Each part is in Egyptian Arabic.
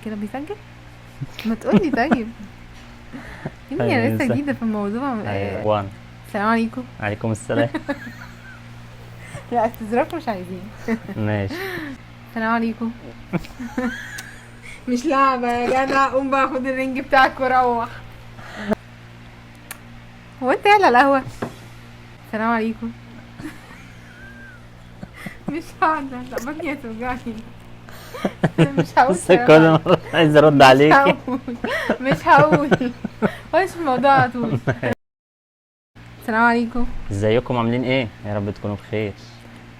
كده بيسجل؟ ما تقولي طيب. يا ابني انا لسه جديدة في الموضوع. ايوه 1. السلام عليكم. عليكم السلام. لا استظراف مش عايزين. ماشي. السلام عليكم. مش لعبه يا جدع، قوم بقى خد ال ring بتاعك وروح. هو انت قاعد على القهوة؟ السلام عليكم. مش قاعدة، لا بطني هتوجعني. مش هقول. بس كل مرة عايز ارد عليكي. مش هقول، خش في الموضوع على طول. السلام عليكم. ازيكم عاملين ايه؟ يا رب تكونوا بخير.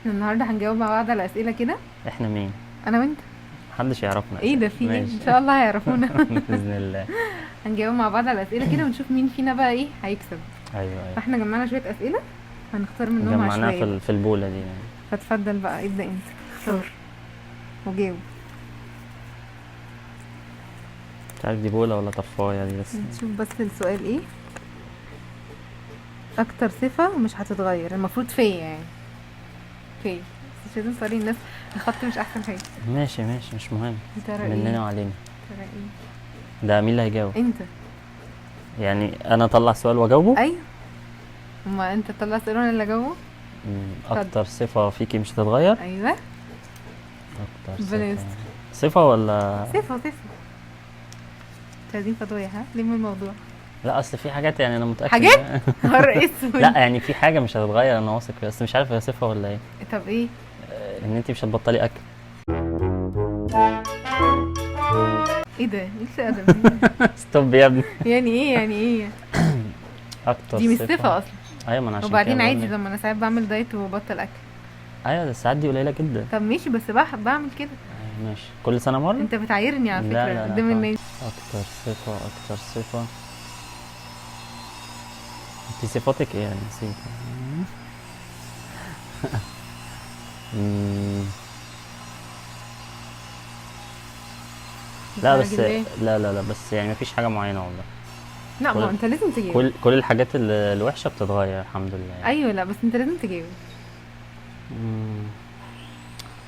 احنا النهارده هنجاوب مع بعض على اسئلة كده. احنا مين؟ انا وانت. محدش يعرفنا. ايه ده في ايه؟ ان شاء الله هيعرفونا باذن الله. هنجاوب مع بعض على اسئلة كده ونشوف مين فينا بقى ايه هيكسب. ايوه. فاحنا جمعنا شوية اسئلة هنختار منهم جمعناها عشوائي في البوله دي يعني. فاتفضل بقى ابدا انت، اختار وجاوب. مش عارف دي بوله ولا طفايه دي، بس نشوف بس السؤال ايه. اكتر صفة مش هتتغير المفروض فيا يعني، فيا بس مش لازم sorry الناس، الخط مش احسن حاجة. ماشي ماشي مش مهم، مننا وعلينا. ترى ايه ده مين اللي هيجاوب؟ انت. يعني انا اطلع سؤال واجاوبه؟ ايوه، ما انت تطلع سؤال وانا اللي اجاوبه. اكتر صفة فيكي مش هتتغير؟ ايوه. اكتر صفة. صفة ولا صفة؟ صفة. مش عايزين فضايح، ها؟ لم الموضوع. لا اصل في حاجات يعني انا متاكد. حاجات؟ نهار اسود. لا يعني في حاجة مش هتتغير انا واثق فيها، بس مش عارف هي صفة ولا ايه. طب ايه؟ ان انت مش هتبطلي اكل. ايه ده؟ ايه الادب ده؟ stop يا ابني. يعني ايه؟ يعني ايه؟ اكتر دي مش صفة اصلا. ايوه ما انا عشان وبعدين عادي لما انا ساعات بعمل دايت وببطل اكل. ايوه ده الساعات دي قليله جدا. طب ماشي بس بعمل كده. ماشي كل سنة مرة. انت بتعايرني على فكرة قدام الناس. اكتر صفة، اكتر صفة انت صفاتك ايه؟ انا نسيت. لا بس لا لا لا بس يعني مفيش حاجة معينة والله. لا ما انت لازم تجاوب. كل الحاجات الوحشة بتتغير الحمد لله يعني. ايوه لا بس انت لازم تجاوب.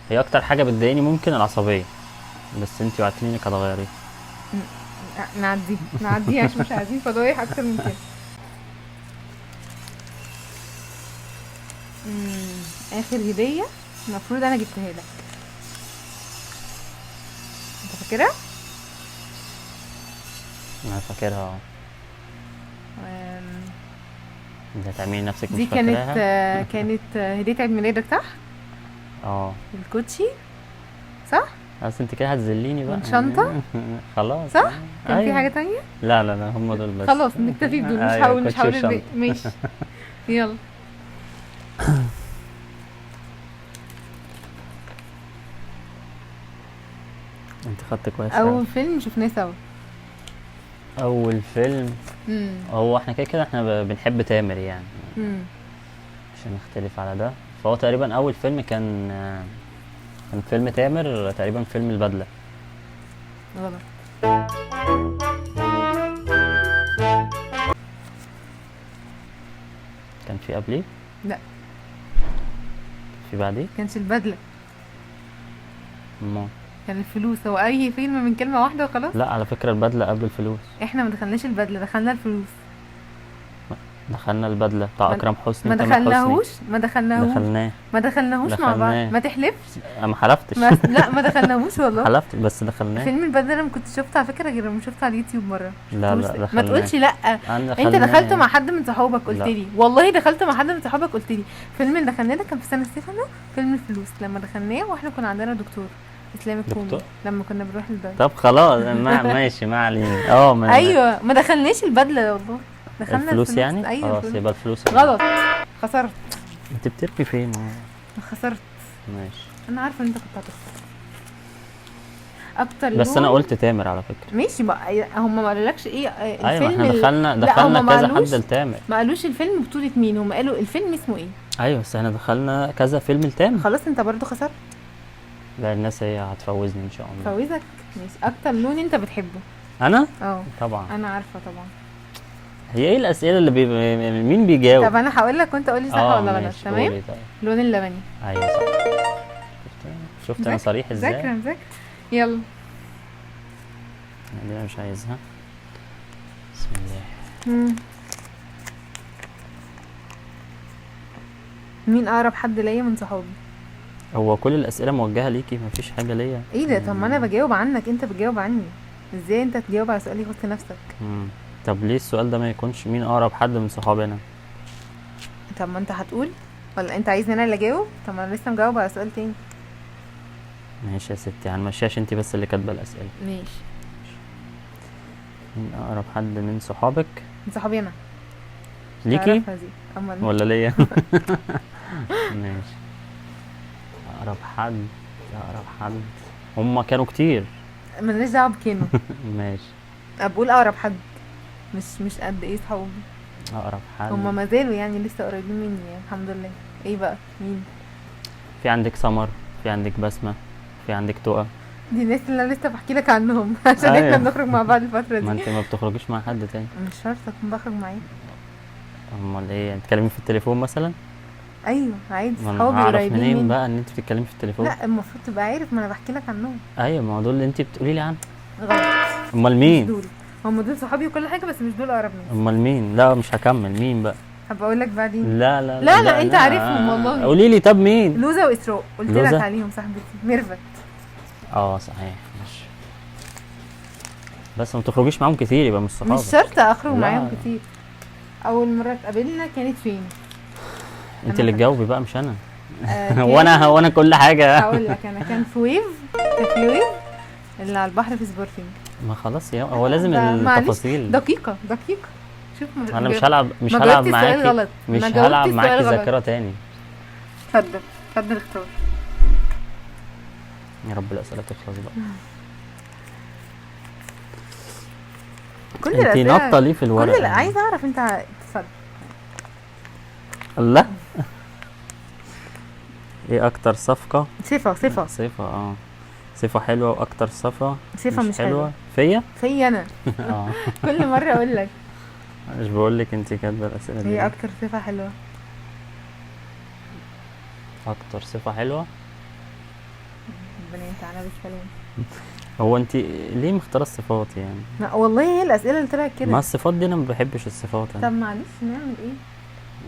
هي اكتر حاجة بتضايقني ممكن العصبية، بس انت وعدتيني انك هتغيريها. نعدي عشان مش عايزين فضايح اكتر من كده. اخر هديه المفروض انا جبتها لك، انت فاكرها؟ انا فاكرها. انت هتعملي نفسك مش دي فاكراها. كانت هديه عيد ميلادك صح؟ اه الكوتشي صح؟ بس انت كده هتذليني بقى. شنطه؟ خلاص صح؟ كان أيوة. في حاجة تانية؟ لا لا لا هم دول بس. خلاص نكتفي بدول، مش هقول مش هقول الباقي. ماشي يلا. انت خدت كويس. اول فيلم شفناه سوا. اول فيلم هو احنا كده كده احنا بنحب تامر يعني. مش هنختلف على ده. فهو تقريبا اول فيلم كان فيلم تامر، تقريبا فيلم البدلة. غلط. كان في قبليه؟ لا. في بعديه؟ كانش البدلة. ما كان الفلوس. هو اي فيلم من كلمة واحدة وخلاص؟ لا على فكرة البدلة قبل الفلوس. احنا ما دخلناش البدلة، دخلنا الفلوس. دخلنا البدلة بتاع اكرم حسني. ما دخلناهوش. ما دخلناهوش. دخلناه. ما دخلناهوش مع بعض. ما تحلفش. ما حلفتش. لا ما دخلناهوش والله. حلفت بس دخلناه. فيلم البدلة انا ما كنتش شفته على فكرة غير لما شفته على اليوتيوب مرة. لا لا دخلناه. ما تقولش لا. انت دخلته مع حد من صحابك قلت لي. والله دخلته مع حد من صحابك قلت لي. فيلم اللي دخلناه ده كان في سنة سنة فيلم الفلوس لما دخلناه واحنا كنا عندنا دكتور اسلام الكومي لما كنا بنروح للدار. طب خلاص ماشي ما علينا. اه ايوه ما دخلناش البدلة والله. دخلنا الفلوس يعني؟ ايوه خلاص يبقى الفلوس. غلط. خسرت. انت بترمي فين؟ خسرت. ماشي. انا عارفه ان انت كنت هتخسر اكتر. بس انا قلت تامر على فكرة. ماشي بقى هم ما قالولكش ايه الفيلم؟ ايوه احنا دخلنا كذا حد لتامر. ما قالوش الفيلم بطوله مين، هم قالوا الفيلم اسمه ايه. ايوه بس احنا دخلنا كذا فيلم لتامر. خلاص انت برضو خسرت. لا الناس هي هتفوزني ان شاء الله. فوزك. ماشي. اكتر لون انت بتحبه؟ انا؟ اه طبعا انا عارفه طبعا. هي ايه الاسئلة اللي مين بيجاوب؟ طب انا هقول لك وانت قولي صح ولا غلط. تمام. طيب. لون اللبني. ايوه صح. شفت انا صريح ازاي؟ مذاكرة. يلا. دي انا مش عايزها. بسم الله. مين اقرب حد ليا من صحابي؟ هو كل الاسئلة موجهة ليكي، مفيش حاجة ليا. ايه ده؟ طب ما انا بجاوب عنك، انت بتجاوب عني ازاي؟ انت تجاوب على سؤال يخص نفسك. طب ليه السؤال ده ما يكونش مين اقرب حد من صحابي انا؟ طب ما انت هتقول ولا انت عايزني انا اللي اجاوب؟ طب ما انا لسه مجاوبه على سؤال تاني. ماشي يا ستي، هنمشيها عشان انت بس اللي كاتبه الاسئلة. ماشي. مين اقرب حد من صحابك؟ من صحابي انا. ليكي ولا ليا؟ ماشي. اقرب حد، اقرب حد هما كانوا كتير. مالناش دعوه بكانوا. ماشي. بقول اقرب حد، مش قد ايه صحابي. اقرب حد هما ما زالوا يعني لسه قريبين مني يعني، الحمد لله. ايه بقى مين؟ في عندك سمر، في عندك بسمه، في عندك تقى. دي الناس اللي انا لسه بحكي لك عنهم عشان احنا بنخرج مع بعض الفترة دي. ما انت ما بتخرجيش مع حد تاني. مش شرط اكون بخرج معاه. امال ايه؟ انت بتتكلمي في التليفون مثلا؟ ايوه عادي، صحابي قريبين منين بقى ان انت بتتكلمي في التليفون؟ لا المفروض تبقى عارف، ما انا بحكي لك عنهم. ايوه ما هو دول اللي انت بتقولي لي عنهم. غلط. امال مين؟ دول هم دول صحابي وكل حاجة، بس مش دول اقرب ناس. امال مين؟ لا مش هكمل. مين بقى؟ هبقى اقول لك بعدين. لا لا لا لا, لا انت عارفهم والله. قولي لي. طب مين؟ لوزه واسراء، قلت لك عليهم، صاحبتي ميرفت. صحيح. ماشي. بس ما تخرجيش معاهم كتير، يبقى مش صحابك. مش شرط اخرج معاهم كتير. اول مرة اتقابلنا كانت فين؟ انت اللي تجاوبي بقى مش انا. هو انا كل حاجة. هقول لك انا، كان في ويف، كان في ويف اللي على البحر في سبورتنج. ما خلاص يا هو لازم التفاصيل. دقيقة دقيقة. شوف انا مش هلعب، مش هلعب معاكي، مش هلعب معاكي ذاكره تاني. اتفضل اتفضل اختار. يا رب الاسئلة تخلص بقى. كل انت نطه ليه في الورق؟ كل عايزه اعرف انت. اتفضل. الله. ايه اكتر صفقة؟ صفة صفة صفة صفة حلوة، واكتر صفة صفة مش حلوة فيا؟ فيا انا. كل مرة اقول لك. مش بقول لك انت كاتبه الاسئلة دي. ايه اكتر صفة حلوة؟ اكتر صفة حلوة؟ ربنا ينفعنا بالسلامة. هو انت ليه مختاره الصفات يعني؟ لا والله هي الاسئلة اللي طلعت كده. ما الصفات دي انا ما بحبش الصفات انا. طب معلش نعمل ايه؟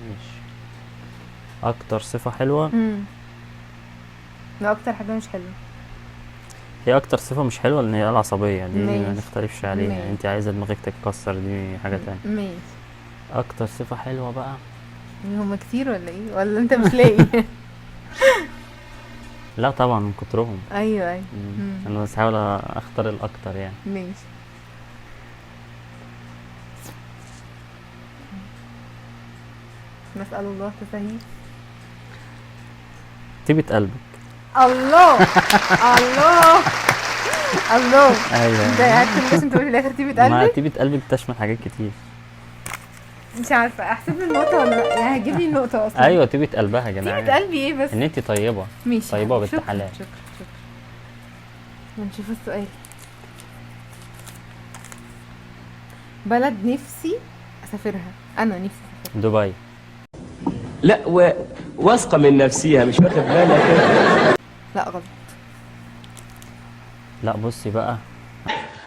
ماشي. اكتر صفة حلوة. لا اكتر حاجة مش حلوة. هي اكتر صفة مش حلوة ان هي العصبية دي، ما نختلفش عليها. يعني انت عايزه دماغك تتكسر، دي حاجة تانية. ماشي. اكتر صفة حلوة بقى، هما كتير ولا ايه؟ ولا انت مش لاقي؟ لا طبعا من كترهم. ايوه ايوه. انا بس حاول اختار الاكتر يعني. ماشي. نسأل الله التسهيل. طيبة قلبك. الله الله الله. ايوه انت قاعد لازم تقولي في الاخر طيبة قلبك. ما طيبة قلبك تشمل حاجات كتير. مش عارفه احسب لي النقطة ولا لا، يعني هتجيب لي النقطة اصلا. ايوه طيبة قلبها يا جماعة. طيبة قلبي ايه بس؟ ان انت طيبة. ماشي. طيبة وبنت حلال. شكرا شكرا. ونشوف السؤال. بلد نفسي اسافرها، انا نفسي اسافرها. دبي. لا واثقة من نفسيها، مش واخد بالك. لا غلط. لا بصي بقى،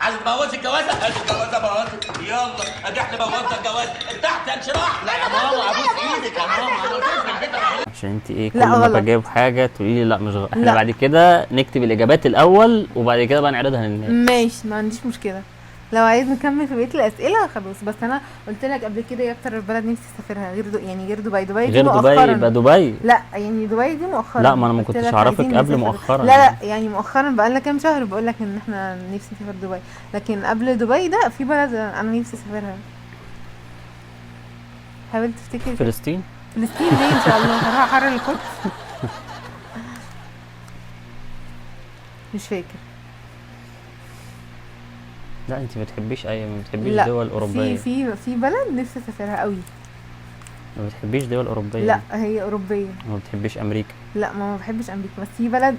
عايز تبوظي الجوازه؟ عايز الجوازه بوظت، يلا ادي احنا بوظنا الجواز، ارتحت يا انشراح. لا يا ماما ابوس ايدك يا ماما، انا قلت لك. عشان انت ايه كل ما بجاوب حاجة تقولي لي لا مش غلط. احنا بعد كده نكتب الاجابات الاول وبعد كده بقى نعرضها للناس. ماشي ما عنديش مشكلة. لو عايز نكمل في بقية الاسئلة خلاص، بس انا قلت لك قبل كده ايه اكتر بلد نفسي اسافرها غير يعني غير دبي. دبي دي غير دبي يبقى دبي. لا يعني دبي دي مؤخرا. لا ما انا ما كنتش اعرفك قبل مؤخرا. لا لا يعني مؤخرا بقى لنا كام شهر بقول لك ان احنا نفسي نسافر دبي، لكن قبل دبي ده في بلد انا نفسي اسافرها. حاول تفتكر. فلسطين. فلسطين ليه ان شاء الله؟ هروح احرر القدس. مش فاكر. لا انت ما بتحبيش اي، ما بتحبيش دول اوروبية. في بلد نفسي اسافرها قوي. ما بتحبيش دول اوروبية؟ لا هي اوروبية. ما بتحبيش امريكا؟ لا ما بحبش امريكا، بس في بلد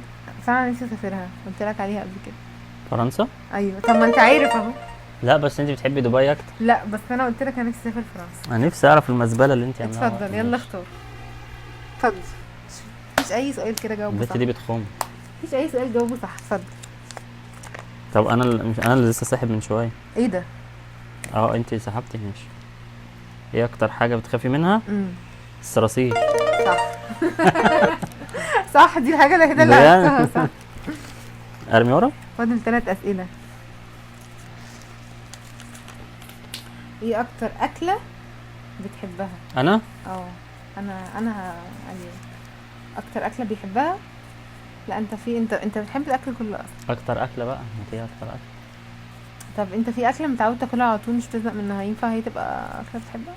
فعلا نفسي اسافرها قلت لك عليها قبل كده. فرنسا؟ ايوه. طب ما انت عارف اهو. لا بس انت بتحبي دبي اكتر. لا بس انا قلت لك انا نفسي اسافر فرنسا. انا نفسي اعرف المزبله اللي انت عاملاها. اتفضل يلا اختار. اتفضل. مفيش اي سؤال كده جاوبه صح. البت دي بتخم. مفيش اي سؤال جاوبه صح. اتفضل. طب انا مش انا اللي لسه ساحب من شوية. ايه ده؟ اه انت سحبتي. ماشي. ايه اكتر حاجة بتخافي منها؟ الصراصير. صح. صح، دي الحاجة الوحيدة اللي عرفتها. صح. ارمي ورا؟ فاضل 3 اسئلة. ايه اكتر اكله بتحبها؟ انا؟ اه انا يعني اكتر اكله بيحبها. لا انت في انت بتحب الاكل كله اصلا. اكتر اكله بقى؟ ما هي اكتر اكله. طب انت في اكله متعود تاكلها على طول مش بتزهق منها، ينفع هي تبقى اكله بتحبها؟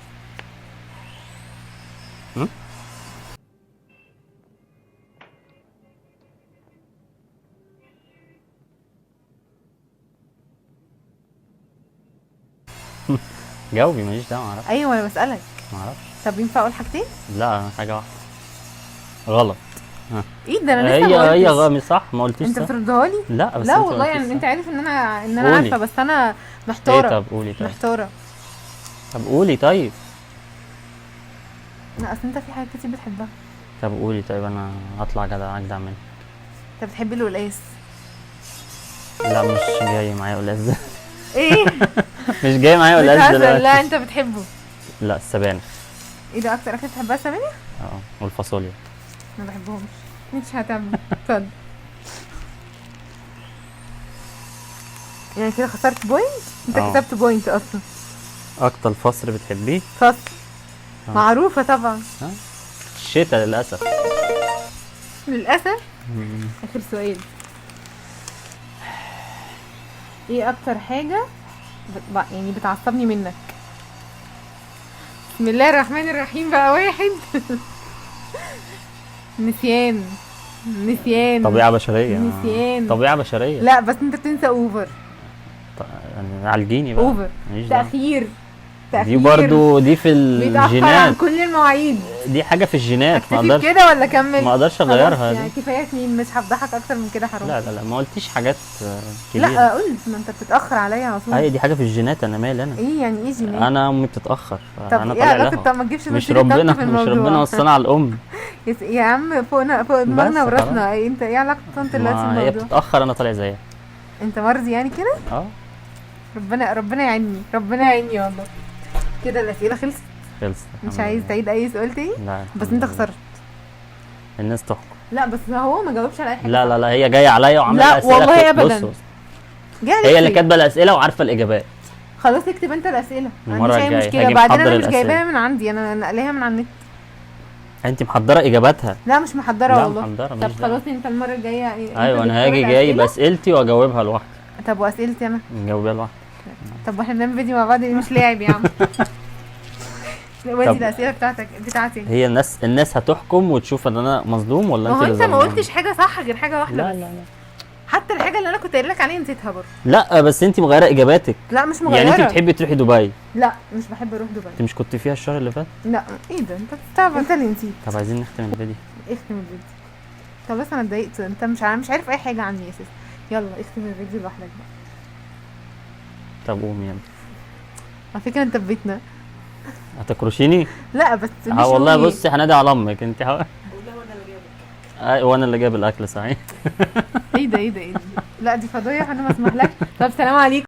جاوبي، ماليش دعوه. معرفش. ايوه انا بسالك. معرفش. طب ينفع اقول حاجتين؟ لا حاجة واحدة. غلط. ايه ده؟ انا لسه ما قلتش. هي صح، ما قلتيش. انت بتردها لي؟ لا بس لا والله يعني انت عارف ان انا عارفه، بس انا محتارة. ايه؟ طب قولي. طيب محتارة. طب قولي. طيب لا اصل انت في حاجات كتير بتحبها. طب قولي. طيب انا هطلع جدع اجدع منك. انت بتحبي القلقاس؟ لا مش جاي معايا قلقاس. ايه؟ مش جاي معايا قلقاس دلوقتي. لا انت بتحبه. لا السبانخ. ايه ده اكتر اكله بتحبها؟ السبانخ؟ اه والفاصوليا. ما بحبهمش. مش هتعمل. اتفضل. يعني كده خسرت point؟ انت كسبت point اصلا. اكتر فصل بتحبيه؟ فصل معروفة طبعا. الشتاء للاسف. للاسف. اخر سؤال. ايه اكتر حاجة يعني بتعصبني منك؟ بسم الله الرحمن الرحيم. بقى واحد. نسيان. نسيان. طبيعة بشرية. نسيان. طبيعة بشرية. لا بس انت بتنسى over. يعني عالجيني بقى. over. تأخير. دي برضو دي في الجينات. بيتأخر عن كل المواعيد. دي حاجة في الجينات. ما اقدرش كده ولا اكمل؟ ما اقدرش اغيرها يعني. كفاية 2، مش هفضحك اكتر من كده حرام. لا لا لا ما قلتيش حاجات كبيرة. لا قلت، ما انت بتتأخر عليا على طول. ايوه دي حاجة في الجينات. انا مالي انا؟ ايه يعني ايه جينات؟ انا امي بتتأخر. طب انا ايه علاقة؟ طب ما تجيبش مش ربنا، مش ربنا وصانا على الام. يا عم فوقنا، فوق دماغنا وراسنا. انت ايه علاقة طنط دلوقتي بالموضوع؟ هي بتتأخر انا طالع زيها. انت مرضي يعني كده؟ اه. ربنا يعيني، ربنا يعيني والله. كده الاسئلة خلصت. خلصت. مش عايز تعيد اي سؤال تاني؟ لا بس انت خسرت. الناس تحكم. لا بس هو ما جاوبش على اي حاجة. لا لا لا هي جاية عليا وعامله اسئلة. لا والله ابدا. هي اللي كاتبه الاسئلة وعارفه الاجابات. خلاص اكتب انت الاسئلة، ما عنديش اي مشكلة. بعدين انا مش جايباها من عندي، انا نقلاها من على النت. انت محضرة اجاباتها؟ لا مش محضرة والله. لا محضرة. طب خلاص انت المرة الجاية. ايوه انا هاجي جايب اسئلتي واجاوبها لوحدي. طب واسئلتي انا؟ نجاوبها لوحدي. طب واحنا بنعمل فيديو مع بعض مش لاعب يا عم. ودي الاسئلة بتاعتك بتاعتي. هي الناس هتحكم وتشوف ان انا مظلوم ولا انت اللي ظلمه. انت ما قلتش حاجة صح غير حاجة واحدة. لا لا لا حتى الحاجة اللي انا كنت قايله لك عليها نسيتها برضه. لا بس انت مغيرة اجاباتك. لا مش مغيرة. يعني انت بتحبي تروحي دبي؟ لا مش بحب اروح دبي. انت مش كنت فيها الشهر اللي فات؟ لا ايه ده انت بتستعبط. انت اللي نسيت. طب عايزين نختم الفيديو. اختم الفيديو. طب بس انا اتضايقت، انت مش عارف اي حاجة عني اساسا. يلا اختم الفيديو لوحدك بقى. طب قوم يلا. على فكرة انت في بيتنا. هتكرشيني؟ لا بس مش والله. بصي هنادي على امك انت. قول لها وانا اللي جايبك. وانا اللي جايب الاكل صحيح. ايه ده ايه ده ايه ده؟ لا دي فضايح انا ما اسمحلكش. طب سلام عليكم.